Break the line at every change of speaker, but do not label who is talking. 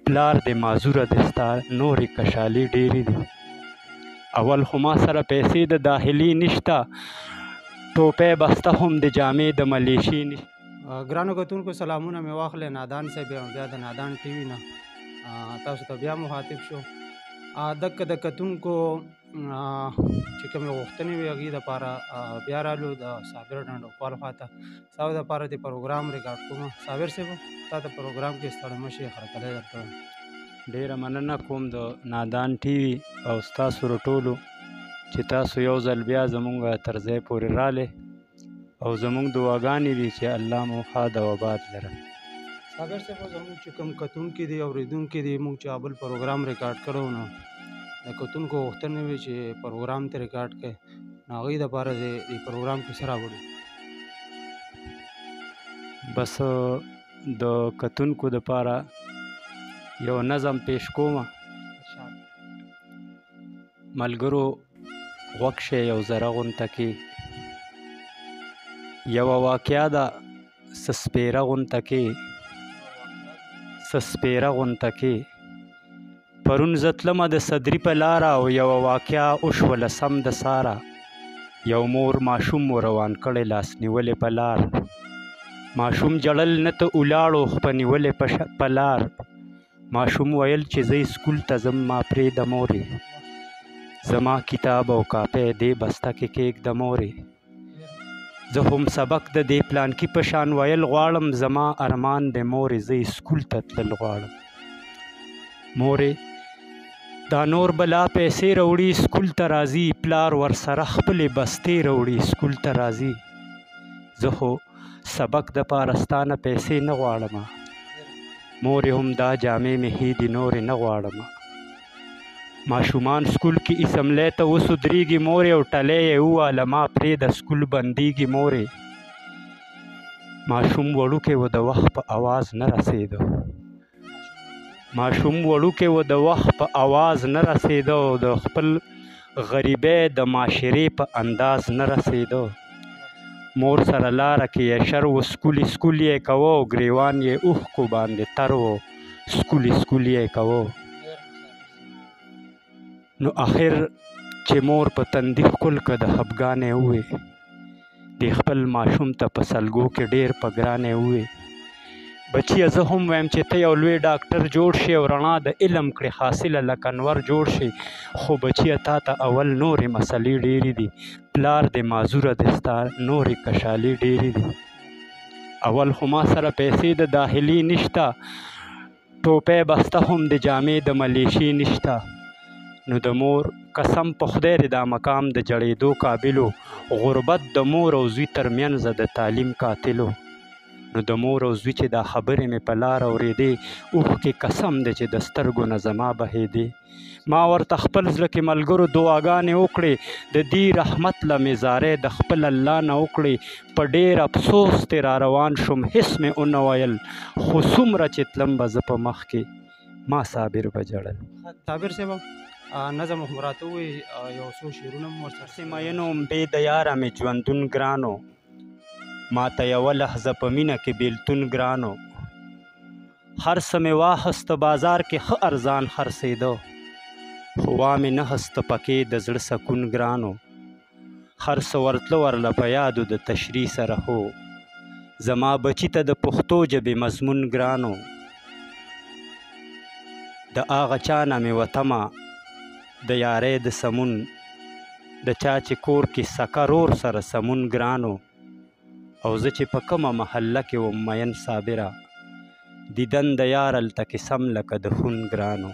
پلار دې معذوره دی، ستا نورې کشالې ډېرې دي. اول خو ما سره پیسې د داخلي نشته، ټوپۍ بسته هم د جامې د ملیشې نشته.
ګرانو کتونکو سلامونه مې واخلئ. نادان صاحب یم، بیا د نادان ټي وي نه تاسو ته بیا مخاطب شو. دکه د کتونکو چې کومې غوښتنې وي هغې دپاره بیا رالو د صابر ډنډوکوال خواته. ستاسو دپاره د پروګرام ریکارډ کوم. صابر صاحب، تا ته پروګرام کې ستړی مه شې، هرکلی درته وایم.
ډېره مننه کوم د نادان ټي وي او ستاسو ټولو چې تاسو یو ځل بیا زمونږ تر ځای پورې رالی او زمونږ دعاګانې دي چې الله مو ښاد او آباد لره.
صابر صاحب، زموږ چې کوم کتونکي دي، اورېدونکي دي، موږ چې بل پروګرام ریکارډ کړو نو د کتونکو غوښتنه وي چې پروګرام ته ریکارډ کړئ، نو هغوی دپاره دې پروګرام کې څه راوړي؟
بس د کتونکو دپاره یو نظم پیش کوم. ملګرو غوږ شئ یو ذره غونته کې، یوه واقعه ده څه سپېره غونته کې، څه سپېره غونته کې. پرون زه تلمه د صدري په لاره او یوه واقعه وشوله سم د ساره. یو مور ماشوم مو روان کړی لاس نیولې په لار، ماشوم ژړل نه ته ولاړو خپه نیولې په لار. ماشوم ویل چې زه سکول ته ځم ما پرېږده مورې، زما کتاب او کاپی دې بسته کې کېږده مورې. زه هم سبق د دې پلانکي په شان ویل غواړم، زما ارمان دی مورې زه سکول ته تلل غواړم. مورې دا نور بلا پیسې راوړي سکول ته راځي، پلار ورسره خپلې بستې راوړي سکول ته راځي. زه خو سبق دپاره ستا نه پیسې نه غواړم مورې، هم دا جامې مې ښې دي نورې نه غواړم. ماشومان سکول کې اسمبلۍ ته اوس ودرېږي مورې، او ټلی یې وواله ما پرېږده سکول بندېږي مورې. ماشوم وړوکی و د وخت په اواز نه رسېده، ماشوم وړوکی و د وخت په اواز نه رسېده، او د خپل غریبۍ د معاشرې په انداز نه رسېده. مور سره لاره کې یې شر و، سکولي سکول یې کوه او ګریوان یې اوښکو باندې تر و، سکولي سکول یې کوه. نو اخر چې مور په تندي ښکل که د خفګان یې ووې، دې خپل ماشوم ته په سلګو کې ډېر په ګران یې ووې. بچیه زه هم وایم چې ته یو لوی ډاکټر جوړ شې او رڼا د علم کړې حاصله لکه انور جوړ شې، خو بچیه تا ته اول نورې مسلې ډېرې دي، پلار دې معذوره دی ستا نورې کشالې ډېرې دي. اول خو ما سره پیسې د داخلي نشته، ټوپۍ بسته هم د جامې د ملیشې نشته. نو د مور قسم په خدای دې دا مقام د جړېدو قابل و، غربت د مور او زوی ترمنځ د تعلیم قاتل و. نو د مور او زوی چې دا خبرې مې په لار اورېدې، اوښکې قسم دی چې د سترګو نه زما بهېدې. ما ورته خپل زړه کې ملګرو دعاګانې وکړې، د دې رحمت له مې زارۍ د خپل الله نه وکړې. په ډېر افسوس ترې را روان شوم، هېڅ مې ونه ویل، خو څومره چې تلم به زه په مخ کې ما صابر به ژړل.
صابر صاحب، نظم هم راته ووایي، یو څو شعرونه هم ورسره.
هسې میین وم بې د یاره مې ژوندون ګران و، ما ته یوه لحظه په مینه کې بېلتون ګران و. هر څه مې واخیسته بازار کې ښه ارزان خرڅېده، خو وا مې نه خسته پکې د زړه سکون ګران و. هر څه ورتله ورله په یادو د تشریح سره، خو زما بچي ته د پښتو ژبې مضمون ګران و. د هغه چا نه مې وتمه د یارۍ د سمون، د چا چې کور کې سکه رور سره سمون ګران و. او زه چې په کومه محله کې وم مین صابره، دیدن د یار هلته کې سم لکه د خون ګران و.